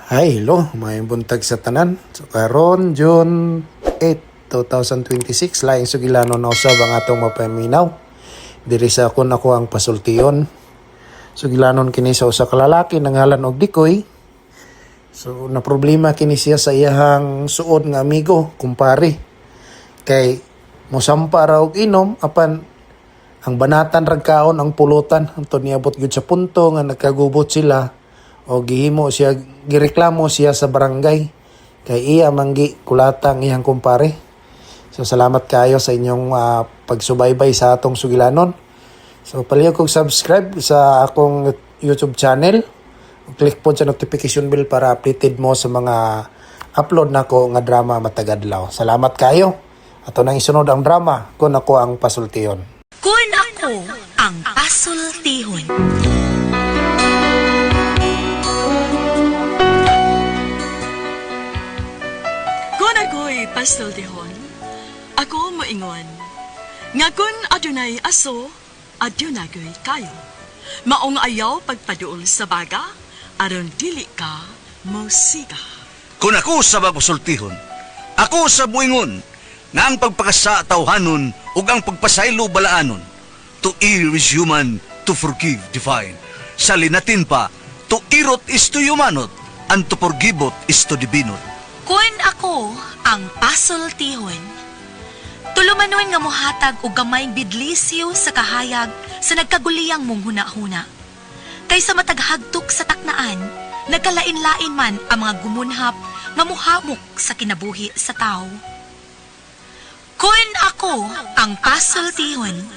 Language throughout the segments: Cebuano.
Hi, hello, maayong buntag sa tanan. So karon June 8, 2026, laing sugilanon na usab ang atong mapaminaw. Diri sa Kon Ako ang Pasultihon. Sugilanon kini sa usa ka lalaki nangalan og Dikoy. So na problema kini siya sa iyahang suod nga amigo, kumpare. Kay mosampa ra og inom apan ang banatan rag kaon ang pulutan, anto niabot gyud sa punto nga nagkagubot sila o gihimo siya, gireklamo siya sa barangay kay iya manggi kulata ang iyang kumpare. So salamat kayo sa inyong pagsubaybay sa atong sugilanon. So palihog kog subscribe sa akong YouTube channel. Click po sa notification bell para updated mo sa mga upload nako nga drama matag adlaw. Salamat kayo. Ato nang isunod ang drama Kon Ako ang Pasultihon. Kun Ako ang Pasultihon. Kung ako'y pasultihon, ako moingon nga kun adunay aso, adunay kayo. Maong ayaw pagpaduol sa baga, aron dili ka mosiga. Kung ako sa pasultihon, ako sa buingon, nga ang pagpakasa tawhanon ug ang pagpasaylo balaanon. To err is human, to forgive divine. Sa linatin pa, to irot is to humanot, and to forgiveot is to divinot. Kun Ako ang Pasultihon. Tulumanon nga mohatag og gamayng bidlisyo sa kahayag sa nagkaguliyang mong huna-huna. Kaysa mataghagtok sa taknaan, nagkalain-lain man ang mga gumunhap nga muhamok sa kinabuhi sa tao. Kun Ako ang Pasultihon.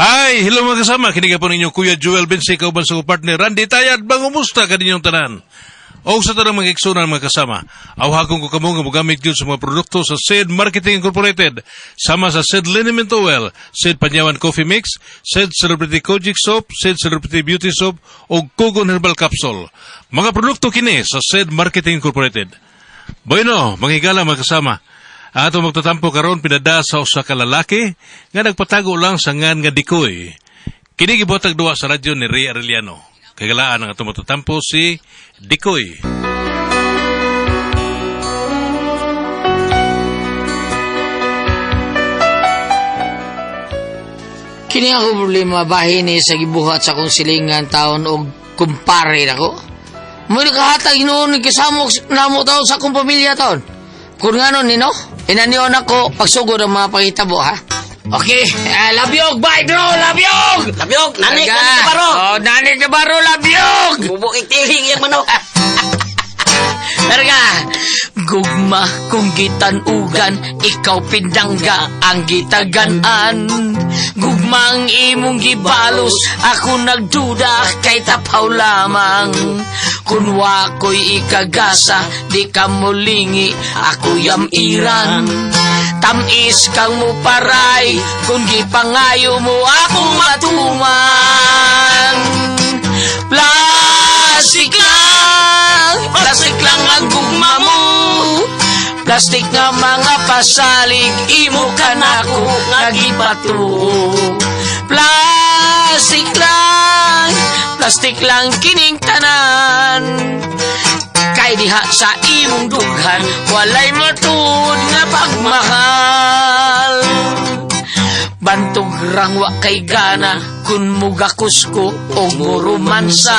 Hi! Hello mga kasama. Kini po ninyo Kuya Joel Bensi, kauban sa akong partner Randy Tayad. Bangumusta kaninyong tanan? O sa tanang mga igsunan, mga kasama, awhagong ko kamo nga mogamit yun sa mga produkto sa Sid Marketing Incorporated, sama sa Sid Liniment Oil, Sid Panyawan Coffee Mix, Sid Celebrity Kojic Soap, Sid Celebrity Beauty Soap, o Kogon Herbal Capsule. Mga produkto kini sa Sid Marketing Incorporated. Bueno, mga higala, mga kasama. Ato magtatampo karon pinada sa usa ka lalaki nga nagpatago lang sa ngan nga Dikoy. Kini gibuhatag duwa sa radyo ni Ray Arellano. Kagalaan ang atong magtatampo si Dikoy. Kini ako problema bahin ni sa gibuhat sa akong silingan taon og kumpare nako. Mo nakahatag hinuon ni kasamok namo taon sa akong pamilya taon. Kung ngano ni no, inaniyon ako pagsugod ang mga pangitabo ha. Okay, labyog, bye bro, labyog! Labyog, nanik, Aga. nanik ka baro. Oh, nanik ka baro, labyog! Bubok tiling yung manok. Verga! Gugma kung gitanugan, ikaw pindangga ang gitaganan. Gugmang imong gibalos, ako nagduda kay tapaw lamang. Kun wako'y ikagasa, di ka mulingi, ako yamiran. Tamis kang muparay, kung gipangayo mo ako matuman. Plastic lang, plastic lang ang gugma mo. Plastic nga mga pasalig, imo ka nako nga gipatuo. Plastic lang, plastic lang kining tanan. Kay diha sa imong dughan, walay matud nga pagmahal. Bantog rangwa kay gana kun mugakus ko og muromansa.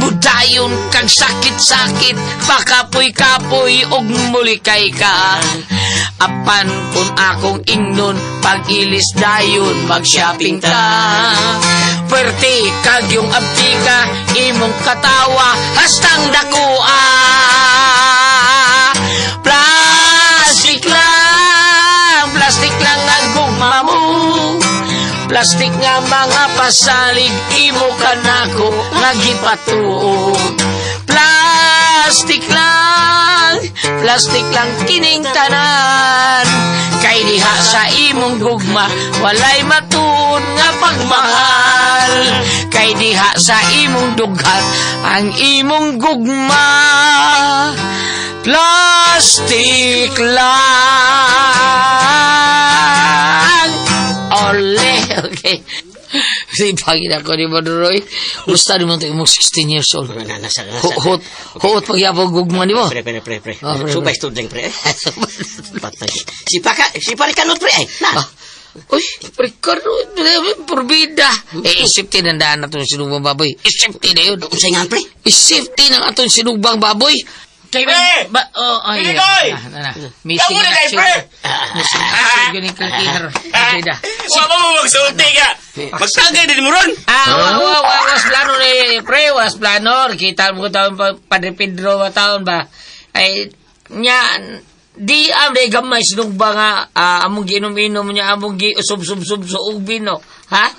Mudayon kang sakit-sakit, pakapoy-kapoy og mulikay ka. Apan kun akong ingnon, pag-ilis dayon mag-shopping ta. Pwerte kag yung abtika, imong katawa hastang dakua. Plastic lang, plastic lang ang gugma mo. Plastic nga mga pasalig, imo ka nako nga gipatuo. Plastic lang, plastic lang kining tanan. Kay diha sa imong gugma, walay matuon nga pagmahal. Kay diha sa imong dughan, ang imong gugma, plastic lang. Ole, okay. Sipagin ako ni Maduroy. Gusto ni mo ito imong 16 years old. Na, nasa, nasa. Huot, huot pagyapog gugma ni mo. Pre, pre, pre, pre. Oh, pre, Subay pre. student, pre. Patay. Si Paka, si Parikanot, pre. Ay, na. Ah. Uy, pre, karon, porbida. Eh, isipti na daan na itong sinugbang baboy. Isipti na yun. Unsay nga, pre? Isipti na atong sinugbang baboy. Kay Pre! Ba, oh, ay, Pinikoy! Na, na, na. Missing Kamu na in kay action. pre! Missing in action. Ganun kalkihar. Porbida. Wa pa mo magsulti ka. Magtagay din mo ron. Ah, wa, wa, wa, was plano ni pre, was plano. Kita mo ko taon pa, Padre Pedro ba taon ba? Ay, nya, di am day gamay sinugba nga ah, among giinom-inom niya among gi sub sub sub so og bino ha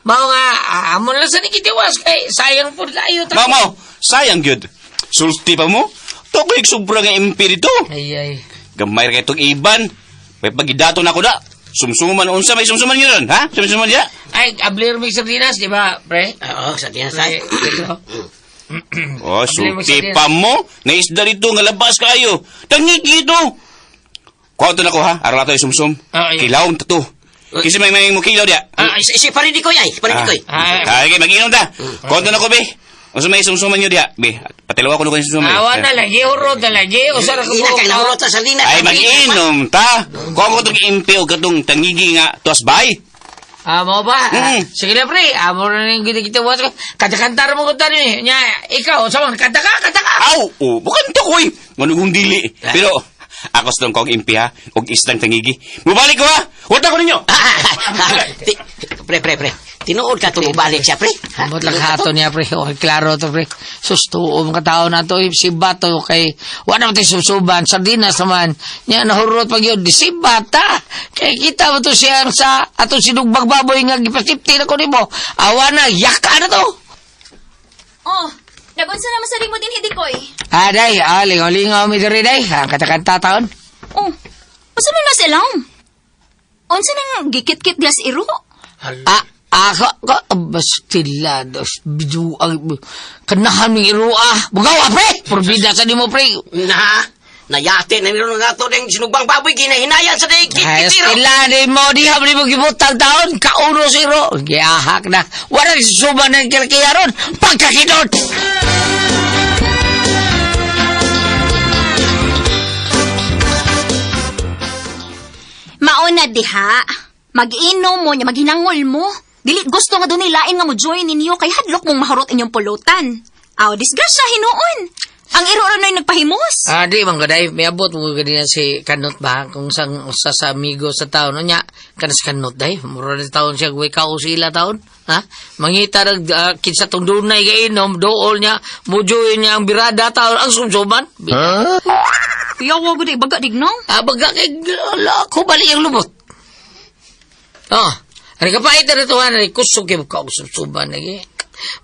mao nga ah, amon lang sa nikitiwas kay sayang pud kayo ta Mamo, sayang gyud. Sulti pa mo. Tukoy sobra nga MP dito. Ay ay. Gamay ra kay tong iban. May pagidato na ko da. Sumsuman unsa may sumsuman yun, ha? Sumsuman diya. Ay, ablir mig sardinas, di ba, pre? Oo, sa diyan, sa. Pre, Pedro. Oh, Ablir mig sulti sardinas. pa mo. Naisda dito nga labas kayo. Tangik dito. Kuha na ko ha. Araw na sumsum. Ah, ayun. Kilaw ta to. Kasi may mo kilaw diya. Ah, si Paridikoy, ay. Paridikoy. Ah. Ah, okay, mag-inom ta. Kuha na ko be. Unsa may sumsuman nyo diya? Be, patilaw ko na sumsuman. Awa na lagi, hurot na lagi. Usa ra ka Ina buok kay taon. nahurot sa sardinas. Ay, mag-inom ta. Kuha ko itong impi o katong tangigi nga tuas bay. Ah, mo ba? Ah, Mm. sige na, pre. Amo na rin kita kita buhat ko. Kanta-kanta ra mo ko tani. Nya, ikaw, sa man, kanta ka, kanta ka. Aw, oh, bukan to koy. Manugong dili. Pero ako sa tong kong impi ha, og islang tangigi. Mubalik ko ha. Wala ko ninyo. Pre, pre, pre. Tinuod ka tumubalik siya, pre. Ha? Amot lang hato niya, pre. Okay, klaro to, pre. Susto, mga tao na to. Si Bato, kay, wala naman tayo susuban. Sardinas naman. Nya, nahurot pag yun. Di si Bata. Kay kita mo to siya sa atong sinugbag baboy nga gipasipti na ko nimo. Awa na, yaka na to. Oh, nagunsa naman sa mo din hidikoy. Ah, day. Ah, lingaw-lingaw mi diri, day. Ah, kanta-kanta taon. Oh, unsa man na silang? Unsa nang gikit-kit diha sa iro? Ah, ako, ko, bastilados, bidyo, ang, kanahan ming iruа. Bugaw, ah, pre! Porbida sa nimo, pre. Na, nayate na nilo nga to ng sinugbang baboy ginahinayan sa day Ay, kitiro. stila ni mo, di habli mo gibutang taon, kauno si iro. Giyahak na. Wala susuban ng kilkiyaron. Pagkakinot! Mauna diha. Mag-inom mo nya maghinangol mo. Dili gusto nga dunay lain nga mo join ninyo kay hadlok mong mahurot inyong pulutan. Aw, disgrasya hinuon. Ang iro ra no'y nagpahimos. Ah, di man gaday, may abot mo ganina si Kanot ba kung sang usa sa amigo sa taon nya kanas Kanot day, mura na taon siya guway kao sila taon, ha? Mangita rag kinsa tong dunay gainom dool niya, mujoy niya ang birada taon ang sumsuman. Huh? Kuyawa gud ay baga dignaw. Ah, baga kay ala ko bali ang lubot. Oh, ari ka pa ito tuhan ari kusog kay ka og sumsuman lagi.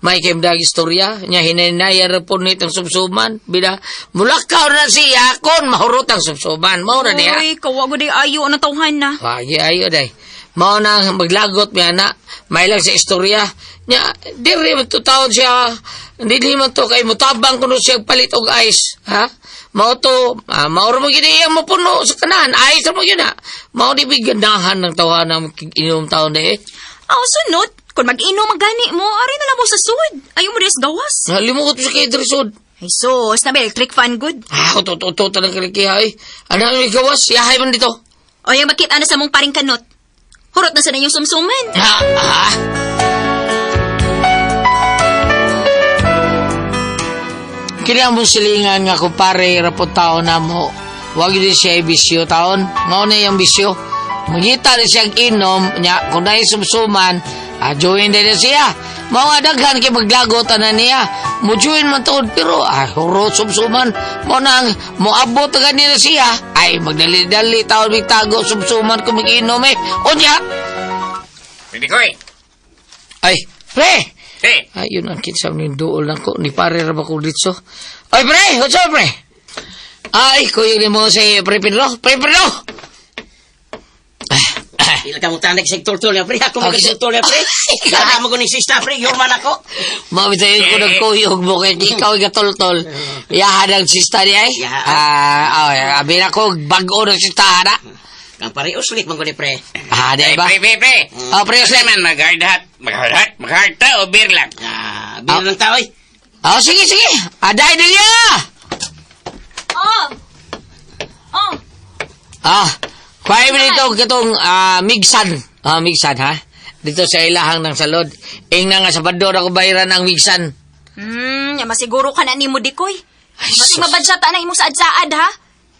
May kay dag istorya nya hinanaya ra po nitong sumsuman bida mulakaw na siya kon mahurot ang sumsuman mao ra niya. Uy, kawa gud ay ayo ang tawhan na. Wagi ayo day. Mao na ang maglagot mi ana, may lang sa istorya. Nya diri man to taon siya, dili man to kay mutabang kuno siya palit og ice, ha? Mao to, ah, mao ra mo gid iya mo puno sa kanan, ice ra mo gyud na. Mao di biganahan ng tawhan ang inom taon na eh. Aw, sunod, kung mag-inom magani mo, ari na lang mo sa sud. Ayaw mo des gawas. Limot sa kay Dresod. Ay sus, na may electric fan good. Ah, utot-utot na kalikiha eh. Ano ang gawas? Yahay man dito. O yung makita na sa mong paring kanot. Hurot na sa inyong sumsuman. Ha, ah. Kini ang mong silingan nga kumpare rapot taon na mo. Wag yun siya bisyo taon. Mao na iyang bisyo. Mangita na siyang inom niya kung dahil sumsuman, ah, join din na siya. Mao nga daghan kay maglagot na niya. Mo join man tuod pero ah, hurot sumsuman. Mao na ang moabot na ganina siya. Ay magdali-dali taon mitago sumsuman kung mag-inom eh. Unya! Pinikoy. Ay, pre! Eh, Ayun ang kinsa ni duol lang ko. Ni pare ra ba ko ditso? Ay, pre! What's up, pre? Ay, kuya ni mo si Pre Pedro. Pre Pedro! Ila ka mo tanik sa tultul niya, pre. Ako Okay. mag tultul niya, pre. Laha mo ko ni sista, pre. Yurman ako. Mabitayin ko ng kuyog mo kay ikaw ay gatoltol. Yahan ang sista ni ay. Yahan. Ah, ay, abi na ko bago ng sista na. Kang pare uslik man ko ni pre. Ah, di Ay, ba? pre, pre, pre. Oh, pre, Kasi uslik. man, mag-hard hat. Mag-hard hat? Mag-hard ta o beer lang? Ah, beer lang tao eh. Oh, sige, sige. Aday, Delia! Oh. Oh. Ah, kuhay mo dito katong migsan. Ah, migsan ha. Dito sa ilahang ng salod. Ingna nga sa pador ako bayaran ang migsan. Ya masiguro ka na nimo dikoy. Ay, Basig sus. mabadsya ta na imong saad-saad ha.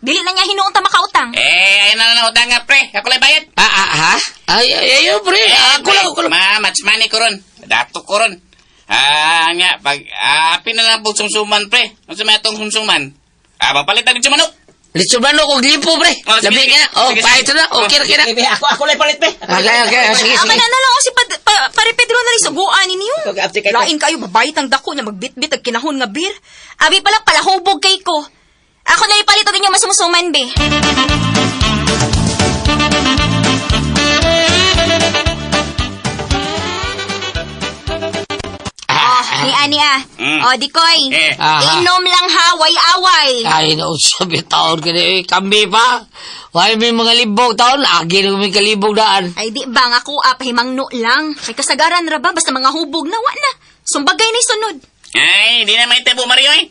Dili na niya hinuon ta makautang. Eh, ayun na lang utang nga, pre. Ako lang bayad. Ah, ah, ha? Ay, ay, ay, oh, pre. Eh, Ah, ako lang, ako lang. Ma, match money ko ron. Dato ko ron. Ah, nga, pag, apin na lang po sumsuman, pre. Ano sa mga itong sumsuman? Ah, mapalit ang manok. Litso ba no kung lipo, pre? Oh, sige, Labi sige. ka na. Oh, Sige, pahit sige. na. Oh, kira, kira. Eh, pre, ako lang palit pre. Okay, okay. Oh, sige, Ama sige. na na lang oh, si pare Pedro na rin suguan ninyo. Okay, after kay- Lain kayo babayit ang dako niya magbitbit ag kinahon nga beer. Abi pala palahubog kay ko. Ako na ipalit og inyong masumsuman be. Oh, ni ani ah. Oh, dikoy. Eh. Aha. Inom lang ha, way away. Ay, no, sabi taon ka na eh. Kambi pa. Why may mga libog taon? Agi na may kalibog daan. Ay di ba nga ko ah, pahimangno lang. Kay kasagaran ra ba basta mga hubog na wa na. Sumbagay na sunod. Ay, di na may tebo, Mario, eh.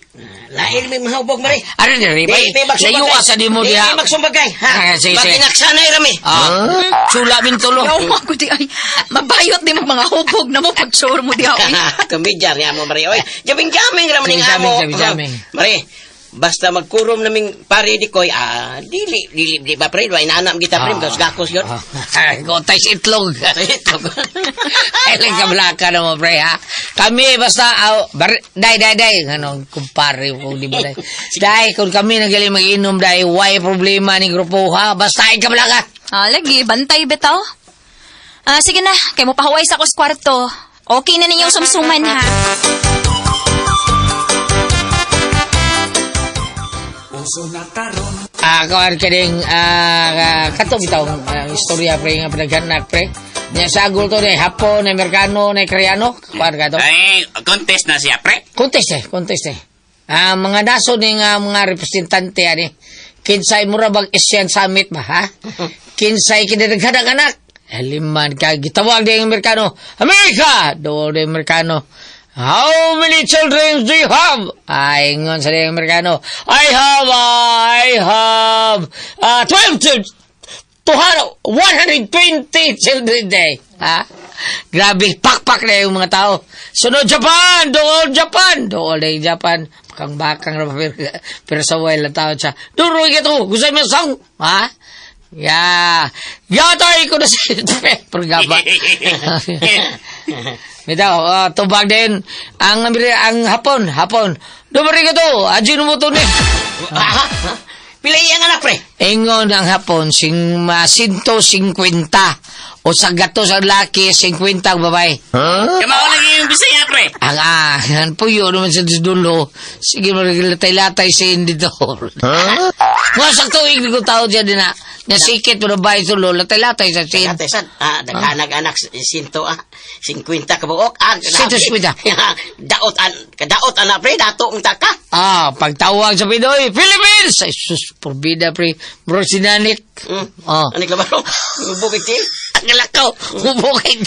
Lain may mahubog mare. Ano na rin, bay? Di, di, Layo ka sa di mo Di, diha. di, magsumbagay. Ha? Ah, sige, sige. Matinaksanay rami. Ah, sula min tulo. Yaw ako di ay mabayot di mo mga hubog na mo pag sure mo di oy. Tumidjar niya mo, Mare. Oy, jaming-jaming raman ning Sige, amo. jaming, jaming, jaming. Mare, basta magkurom naming pare di koy, ah, dili, dili, di ba pre, wa inaanam kita pre, gakos gakos yun. Ah, Gotay sa itlog. Itlog. Ay, lang kablaka na mo, pre, ha? Kami, basta, aw, bar, day, day, day. Ano, kumpare ko, di ba, day? Day, kung kami nagaling mag-inom, day, why problema ni grupo, ha? Basta, ay, kablaka. Ah, lagi bantay bitaw. Ah, sige na, kay mo pahuway sa akong kwarto. Okay na ninyong sumsuman ha. Ah, kuan ka ding, kato bitaw, istorya, pre, nga pinaghanak, pre. Niya sagol to, ni Hapon, ni Amerikano, ni Koreano. Kuan ka to. Ay, contest na siya, pre. Contest eh, contest eh. Ah, mga naso ni nga mga representante ani. Kinsay mura bag Asian Summit ba ha? Kinsay kinadaghan ang anak. Haliman ka gitawag di ang Amerikano. America! Dool di Amerikano. How many children do you have? Ay, ingon sa di ang Amerikano. I have 12 children. 200, 120 children day. Ha? Grabe, pakpak na yung mga tao. Sunod Japan! Dool Japan! Dool na yung Japan. Bakang-bakang na pero, pero sa while na tao siya. Duro ito! Gusto mo song? Ha? Ya. Yatay ko na si Programa. Bitaw, tubag din ang ang Hapon, Hapon. Dumari ka to, ajin mo to ni. Ah, ha? Pila iyang anak pre? Ingon ang Hapon, sing, 150. O sa gato sa laki, 50 ang babae. Kamao lang yung Bisaya, pre. Ang ang puyo naman sa dulo. Sige, maglatay-latay sa hindi dito. Huh? Mga sakto, ibig ko tao dyan din na. Nasikit mo na ba ito, latay-latay sa sin. Ate sad, ah, daghanag anak sinto ah, 50 ka buok. Ah, grabe. 150. Daot an, kadaot anak pre, dato ang taka. Ah, pagtawag sa Pinoy, Philippines! Ay, sus, porbida, pre. Bro, sinanik. Oh. Anik labaro. Bukid til. Ang lakaw, bubukid.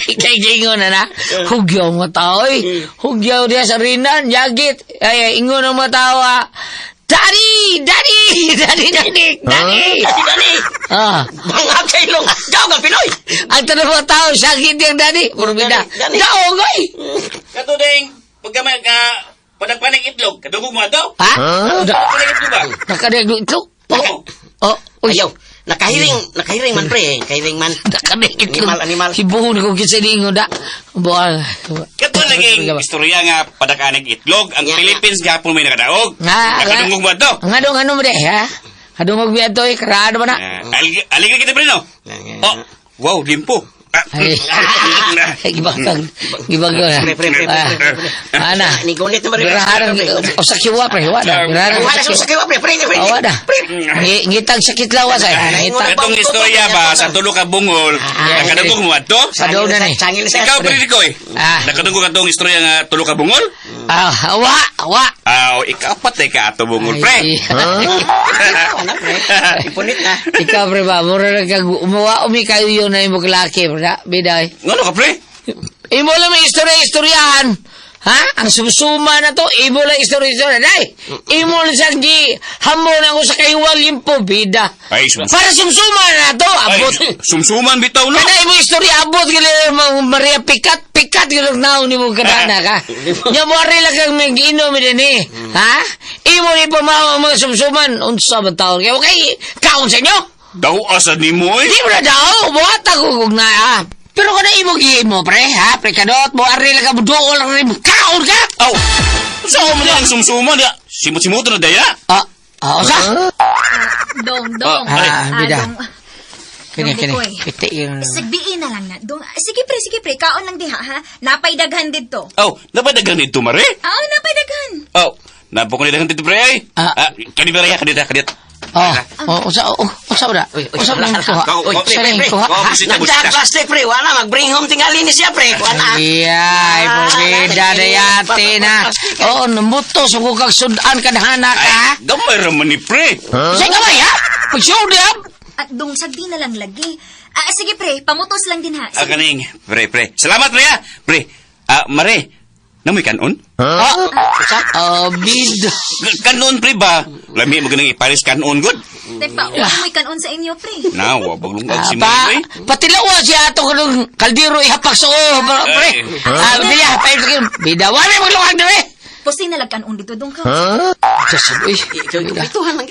Ikay na na. Hugyaw mga tao, eh. Hugyaw diya sa rinan, yagit. Ay, ay, ingon ang mga tao, ah. Daddy! Daddy! Daddy, daddy! Daddy! Dani dani. Ah. Bangag sa ilong. Daog ang Pinoy. Ang tanong mga tao, sakit yung daddy. Porbida. Daddy, daddy. Daog, oy! Kato ding, pagka may ka, panagpanig itlog, kadugog mo ato. Ha? Panag itlog ba? Nakadag itlog? Oo. Oh, uy. Ayaw. Nakahiring, nakahiring man pre, nakahiring man. Nakadag itlog. Animal, animal. Hibuhon ko kinsa ningo da. Buang. Kato naging istorya nga padakanig itlog, ang Nga, Philippines gapon may nakadaog. Nga, Nakadungog mo ato. Nga dong ano mo de, ha? Hadungog biya to, eh. Karado ba na? Ah, Aligre kita, pre, no? Oh, wow, limpo. Ah. Ay, gibagtag. Gibagtag. Pre, pre, pre, pre, pre, pre. Ana. Ni gunit na pre. Biraharang, o sa kiwa, pre. Wala. Biraharang Wala sa sa kiwa. sakiwa pre, pre, pre. Oh, wala. Pre. Ngitang sakit lawas ay. Ngitang. Katong istorya ba sa tulo ka bungol, nakadungog mo ato? Sa doon na ni. Sangil sa Ikaw, pre, Ricoy. Ah. Nakadungog katong istorya nga tulo ka bungol? Ah, wa, wa. Aw, ikapat ay ka ato bungol, pre. Ay, Wala, pre. Ipunit na. Ikaw, pre ba? Mura na kag umuwa umi kayo yun na imo kalaki, pre. na? Biday. Ngano ka, pre? Imo lang may istorya-istoryahan. Ha? Ang sumsuma na to, imo lang istorya-istorya. Day! Imo lang siyang gi, hamon ako sa kahiwal yung bida. Ay, Para sumsuma na to, Ay, abot. sumsuman bitaw no. Kada imo istorya abot gali Maria pikat pikat gali naon nimo kadana ka. Nya mo ari lang kang mag-inom din eh. Ha? Imo ni pamaw ang mga sumsuman unsa man taon kay okay kaon sa inyo. Daw asa nimo eh. Di mo na daw buhat ako kung na ha. Pero kada imo gihimo pre ha pre kadot mo ari lang ka buduol lang rin kaon ka. Aw. Sa mo na ang sumsuman ya. Simot-simoto na daya. Ah, ah, usa? Dong, dong. Ah, bida. Dong. Kini Dong kini. Dikoy. Piti yung Sagbiin na lang na. Dong, sige pre, kaon lang diha ha. Napay daghan didto. Aw, napadagan dito mare. Ah, napay daghan. Aw, napoko ni dagan dito pre ay. Ah. Ah, kani ba kani kani. Oh, oh, usa oh, usa ba? Usa ba yung kuha? Ikaw, Uy, Usa pre, na yung pre, kuha? Oh, Ha? busita, busita. Nagdaan plastic, pre. Wala, mag-bring home tingali ni siya, pre. Wala. Iya, ipobida na yate na. Oo, namuto sa kung kag sudan kadhana ka. Ay, gamay ra man ni pre. Sa kamay, ha? Pag-show di, ha? At dong sagdi na lang lagi. Ah, sige pre, pamutos lang din ha. Ah, Sige. kaning pre pre. Salamat pre ha. Pre. Ah, mare. Namoy kanon? Ah, sa oh, bida. Kanon pre ba? Lami mo ganang iparis kanon good. Tay pa, wala mo'y kanon sa inyo pre. Na, wa baglungag Ah, si pa, Mare. patilawa siya ato kanong kaldero ihapak sa oh, pre. Ah, bida, pa bida, wala maglungag dire. Pusi na lang kanon dito dong ka. Diyos, uy.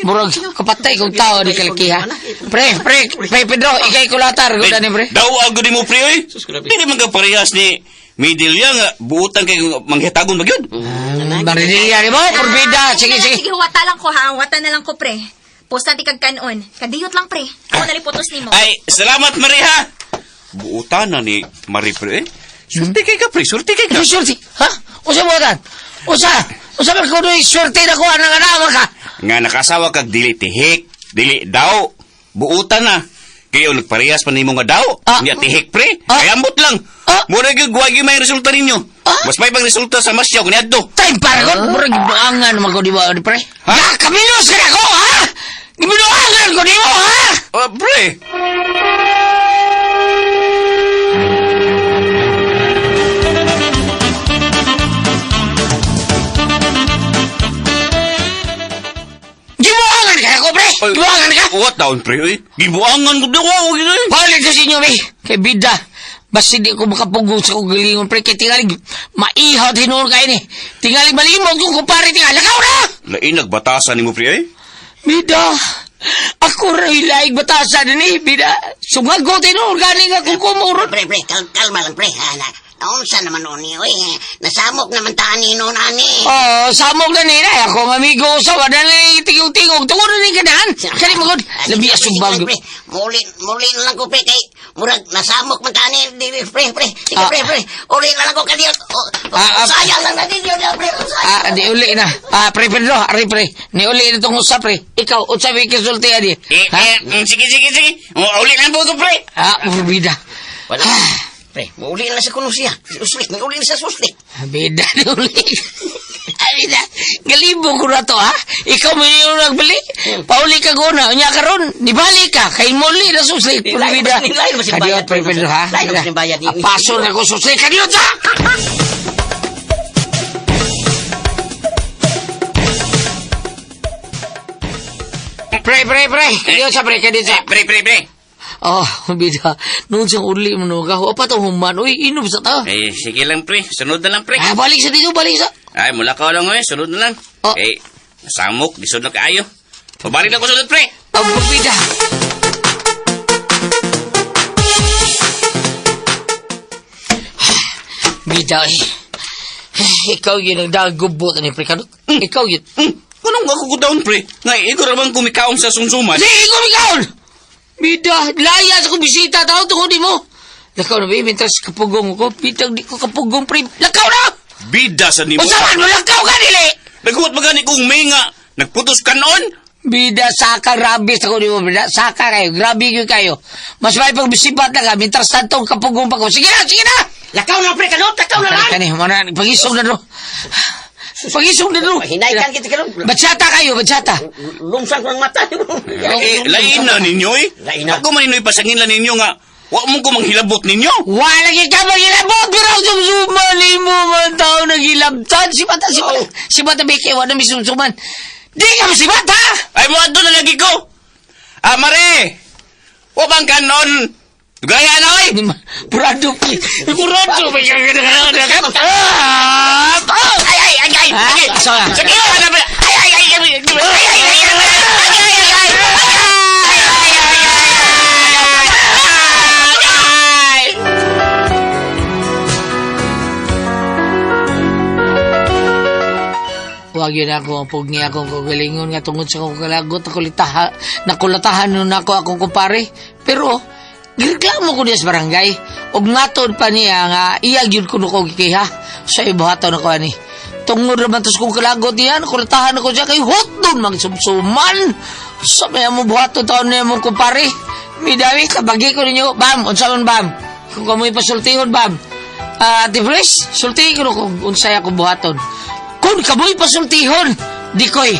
Murag, kapatay kong tao di kalaki, ha? Pre, pre, pre, Pedro, ikay kulatar. Gudan ni, pre. Daw agad mo pre oy. Dili man ka parehas ni Midelia nga buutan kay manghitagon ba gyud. Marinilya ni mo, porbida. Sige, sige. Sige, huwata lang ko ha. Huwata na lang ko pre. Posta ti kag kanon. Kadiyot lang pre. Ako na liputos nimo. Ay, salamat Mare ha. Buutan na ni Mare pre. eh. Surti kay ka pre, surti kay ka. Ano swerte? Ha? Usa mo tan? Usa? Usa man ko do'y swerte na ko anang anak ka? Nga nakasawa kag dili tihik, dili daw. Buutan na. Kayo nagparehas pa nimo nga daw. Ah. Nya tihik pre. Ah. Kay ambot lang. Ah. Mura gyud wa gyud may resulta ninyo. Ah. Mas may pang resulta sa masyaw kaniadto. Time para ko, murag gibuangan naman ko di ba, pre? Ha? Ha? Kamilos ka na ko, ha? Gibinuangan ko di mo, ha? Ah, pre. Gibuangan ka na ko, pre? Ay, Gibuangan ka? What down pre oy? Gibuangan ko daw ako gyud. eh. Balik ko sa inyo, pre. Kay bida. Basta di ko makapugong sa kong galingon, pre. Kay tingalig, maihaw tinuon kayo ni. Tingalig malimog kung kumpare, tingalig. Lakaw na! Lain nagbatasan nimo pre oy. Bida, ako rin laig batasan ni Bida. Sungago tinuon gani nga kung kumurot. Pre, pre, kalma lang, pre. Ha, na, naunsa naman noon niyo, eh. Nasamok naman taan ni noon, ani. Oh, samog na nila. Ako ang amigo sa wala na tingog-tingog. Tungod na ni kanahan. Kani mo gud. Ah, Labi sige, asubag. sige, pre. Muli, muli na lang ko, pre, kay murag nasamok man taan ni, di, pre, pre. Sige, Ah. pre, pre. Uli na lang ko kadiyo. Oh, Ah, ah. sayang lang na ninyo, pre. Sayang. Ah, di uli na. Ah, pre Pedro, ari pre. Ni uli na tong usap pre. Ikaw, unsa may kisulti ani? Eh, Ha? eh, sige, sige, sige. Uli lang po ko, pre. Ah, bida. Wala. Pre, mauli na sa kuno siya. Suslik, mauli na sa suslik. Bida ni uli. Ah, Bida. Galibo ko na to, ha? Ikaw mo yung nagbali. Pauli ka guna. Unya karon, nibali ka. Kay muli na suslik. Lain ba- Bida. lain ba si Kadiot, bayad, pre Pedro, ha? Lain ba si bayad? Ah, Paso na ko suslik. Kadiot, ha? Pre, pre, pre. Kadiot sa pre, kadiot sa. Eh, pre, pre, pre. Oh, bida. Noon siyang uli mo no. Kaho pa to human. Uy, inom sa ta. Eh, sige lang, pre. Sunod na lang, pre. Ah, balik sa dito, balik sa. Ay, mula ka lang, eh. Sunod na lang. Oh. Eh, samok. Di sunod na kaayo. Pabalik na ko sunod, pre. Ang bida. Bida, eh. Ikaw yun ang dagubot ni pre kanot. Ikaw yun. Anong ako ko down, pre? Nga, ikaw raman kumikaon sa sumsuman. Di, ikaw ikaw! Bida, laya sa kong bisita tao tungod di mo. Lakaw na, baby, mientras kapugong ko. Bida, di ko kapugong, pre. Lakaw na! Bida sa nimo. Usapan mo, lakaw ka dili! Naghuot magani kong may nga. Nagputos ka noon. Bida, saka, rabis ako di mo, bida. Saka kayo, grabe kayo kayo. Mas may pagbisipat na ka, mientras tanto kapugong pa ko. Sige na, sige na! Lakaw na, pre, kanot. Lakaw na lang. Kani, kani, mana, pagisog na do. Pagisong dito. Hinay kan kita karon. Batsata kayo, batsata. Lumsang ko ang mata. Eh, lain na ninyo eh. Lain na. Ako man ninyo'y pasangin lang ninyo nga. Wa mo ko manghilabot ninyo. Wala gyud ka magilabot pero ang sumsuman nimo man tao nagilabtan si bata si bata si bata Beke wala mi sumsuman. Di ka si bata. Ay, mo na lagi ko. Ah, mare. Wa bang kanon? Gaya na oy. Ni ma- Purado pa. Purado pa siya. Ah! Ay, ay, ay, ay, Ha? ay. Sorry. Sakit na ba? Ay, ay, ay, ay, ay, ay, ay, ay, ay, ay, ay, ay, ay. Wag yun ako ang pugni akong kagalingon nga tungod sa akong kalagot nakulitaha, nakulatahan nun ako akong kumpare. Pero gireklamo ko niya sa barangay. Og matod pa niya nga iya gyud kuno ko gikiha sa ibuhaton ako ani. Tungod naman to sa kong kalagot niya, nakulatahan ako siya kay hot doon magsumsuman. Sa may mo buhaton taon niya mong kumpare. Midawi, kabagi ko ninyo. Bam, unsa man bam. Kung kamoy pasultihon, bam. Ah, Ate Fresh, sultihin ko kung unsay ako buhaton. Kung kamoy pasultihon, di ko'y.